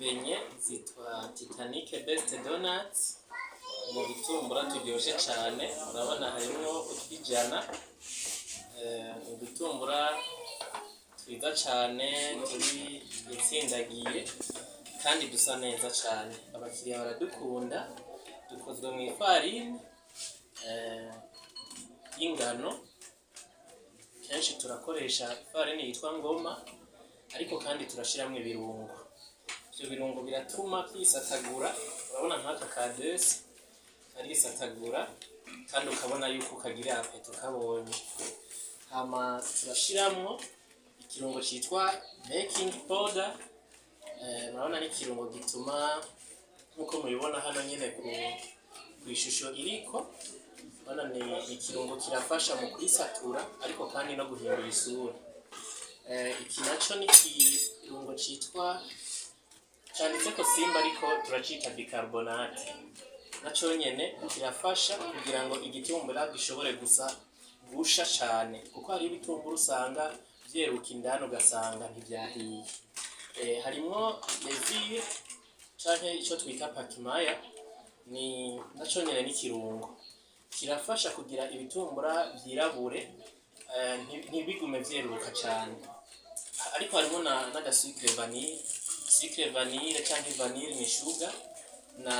Beignets zitwa Titanic Best Donuts, mu bitumbura turyoshe cane. Urabona harimwo utwijana, udutumbura twiza cane turi itsindagiye kandi dusa neza cane. Abakiriya baradukunda. Dukozwe mu ifarini y'ingano. Kenshi turakoresha ifarini yitwa Ngoma, ariko kandi turashiramwo ibirungo. Ivyo birungo biratuma vyisatagura. Urabona nk'aka kadesi karisatagura kandi ukabona yuko kagira appétit ukabonye. Hama turashiramwo ikirungo citwa baking powder. Murabona ni ikirungo gituma, nkuko mubibona hano nyene ku ishusho iriko, urabona ni ikirungo kirafasha mu kwisatura ariko kandi no guhindura isura. Iki naco ni ikirungo citwa, canditseko Simba ariko turacita bicarbonate. Naco nyene kirafasha kugira ngo igitumbura gishobore gusa gusha cane, kuko hari ibitumbura usanga vyeruka indani ugasanga ntivyahiye. Harimwo levure canke ico twita pakimaya, ni naco nyene n'ikirungo kirafasha kugira ibitumbura vyirabure, ntibigume vyeruka cane. Ariko harimo n'aga sucre vanille. Sucre vanille canke vanille ni sugar na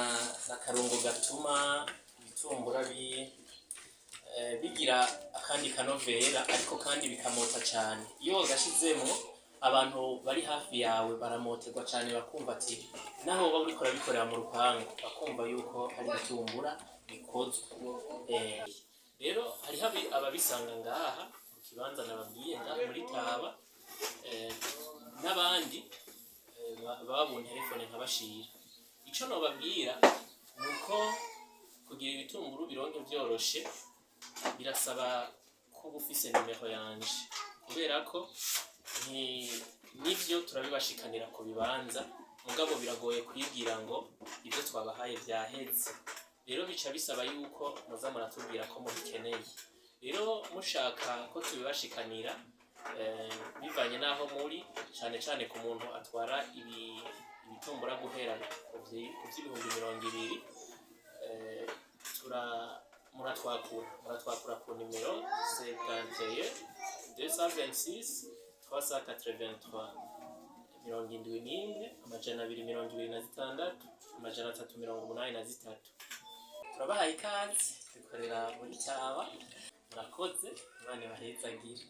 karungo gatuma ibitumbura bigira akandi kanovera, ariko kandi bikamota cane. Iyo wagashizemwo, abantu bari hafi yawe baramoterwa cane, bakumva ati naho woba uriko urabikorera mu rupangu, bakumva yuko hari ibitumbura bikozwe. Rero hariho ababisanga ngaha mu kibanza nababwiye, ngaha muri Taba, n'abandi baba buntelefone nkabashira. Ico nobabwira ni uko kugira ibitunguru bironke vyoroshe, birasaba kuba ufise nimero yanje, kubera ko nivyo turabibashikanira ku bibanza, mugabo biragoye kwibwira ngo ibyo twabahaye vyaheze. Rero bica bisaba yuko muza muratubwira ko mubikeneye. Rero mushaka ko tubibashikanira, bivanye n'aho muri, cane cane ku muntu atwara ibitumbura guhera ku 20,000, tura muratwakura ku nimero 71 226 383, 71 226 383. Turabahaye ikaze, dukorera muri Taba. Murakoze, Imana ibahezagire.